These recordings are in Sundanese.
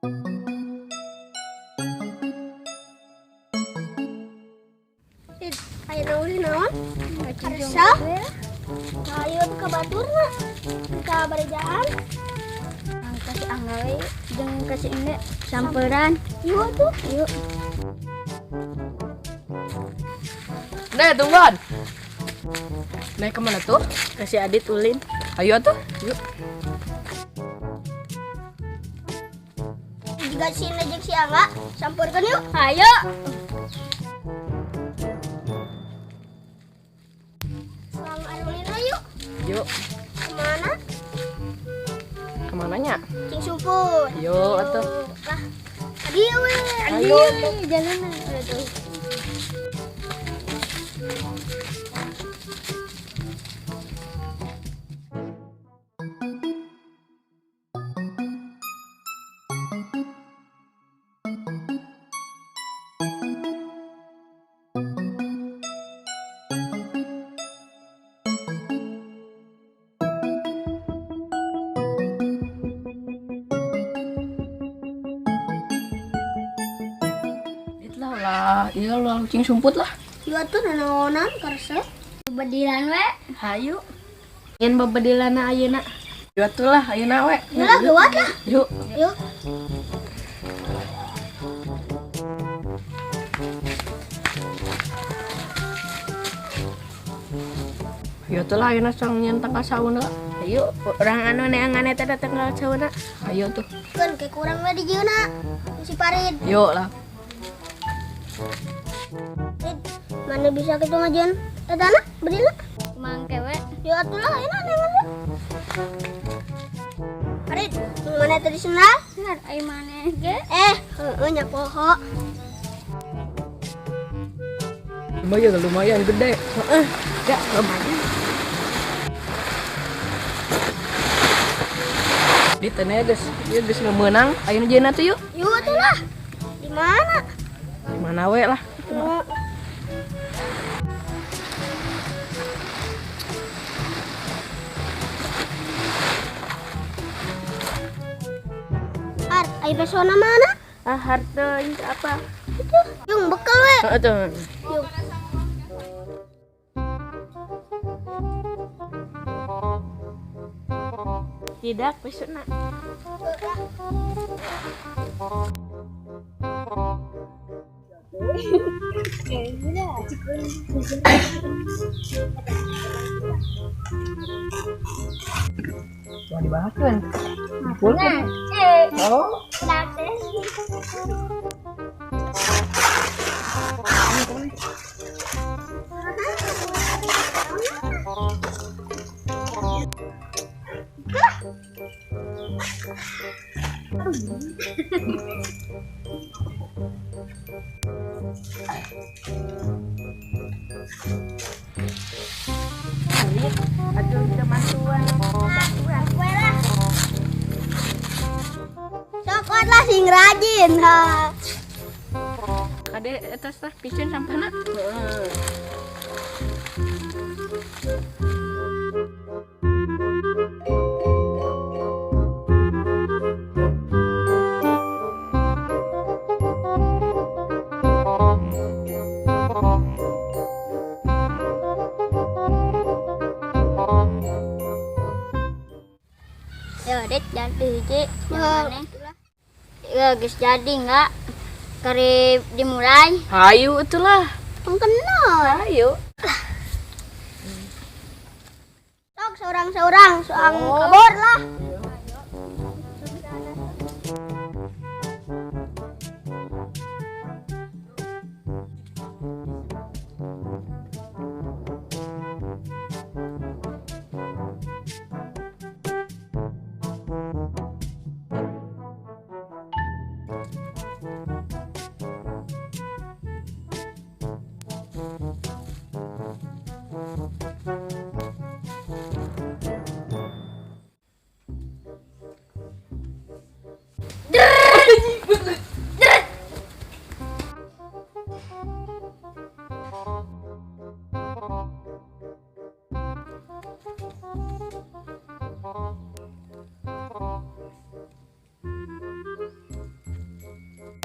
Ayo ulin naon? Karsa? Ayo ka baturna. Ka barejaan. Kasih angga we jeung kasih ende samperan. Yuk tuh. Yuk. Nah, tungguan. Naik kemana tuh? Kasih Adit ulin. Ayo tuh. Yuk. Jika si Ende jeung si Angga sampeurkeun yuk. Ayo. Sang arulina yuk. Yuk. Kemana? Kemananya? Cing sumput. Yuk atuh. Lah. Adieu we. Ayo. Jalan. Aduh. Lah, iya lah, cing sumput lah. Yuk atuh nanaonan karsa. Bebedilan we. Hayu. Nyen bebedilanna ayeuna. Yuk atuh lah, ayeuna we. Yuk lah geuwat lah. Yuk. Yuk. Yuk atuh lah ayeuna sang nyen tangkal sauna. Ayo, urang anu neangan eta datang ka sauna. Ayo tuh. Keun ke kurang we di jieuna. Si Parid. Yuk lah. Mana bisa kitu ngajian eta na bedilna? Mangke we. Yuk atuh lah ayeuna neangan we. Parid, mana tadi sendal? Bener, ayo maneh ge. Heueuh nya poho. Lumayan, lumayan gede. Heeh, ya lumayan. Di teh geus, ieu geus meunang. Ayeuna jieuna tuh yuk. Yuk atuh lah. Di mana? Di mana we lah. Yuk. Har, ayo pesona mana? Ah, harta ini apa? Itu, yung bekal we. Heeh tuh. Yung. Tidak pesona. Mau dibahaskan. Dipulkeun. Oh. Aduh, kita mantuan. Coklat lah sing rajin. Ha. Ade eta tah piceun sampahna. Heeh. Ya, Dit, jadi hiji. Yang mana? Ya, geus jadi enggak? Karib dimulai. Hayu itulah. Pengkenal. Hayu. Sok seorang-seorang, soang kabur lah.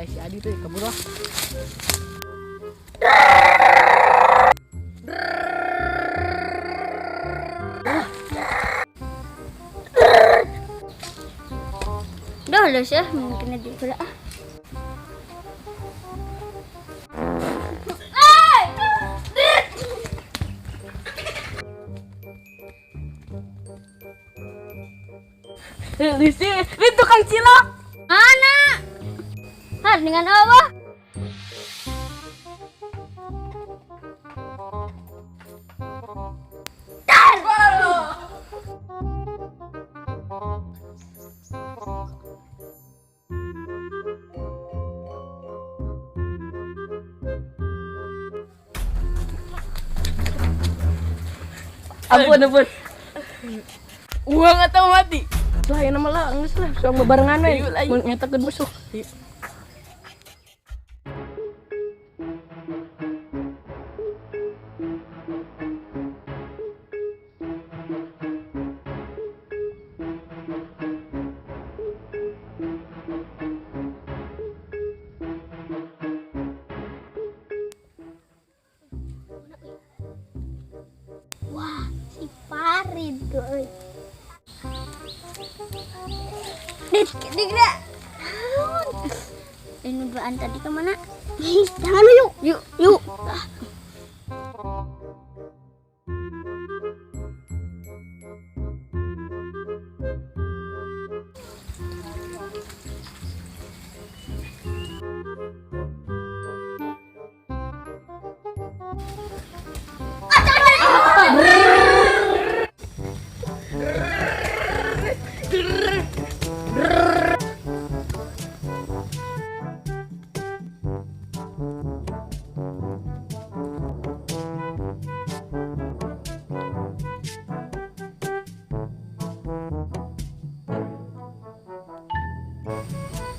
Aya si Adi tuh kabur lah. Dah lah sih, mungkin aja pula ah. Lisi, ini tukang cilok. Mana? Har dengan apa? Ampun, ampun. Uang atau mati? Lah, ya nama lah, geus lah, sok bebarengan we. Ayo, ayo. Mun nyatakeun musuh. Wah, si Farid tuh euy. Dit, dik dah. Ini duaan tadi kemana? Jangan lu, yuk. Yuk, yuk. Ah.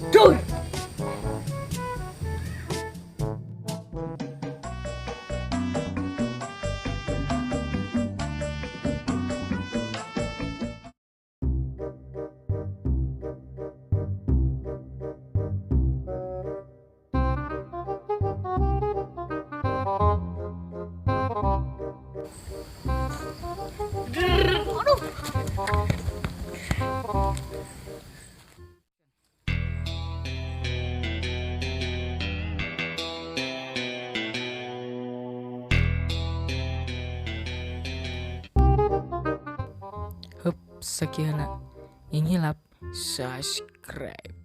Duh. Hup, sakieu heula. Yang hilap, subscribe.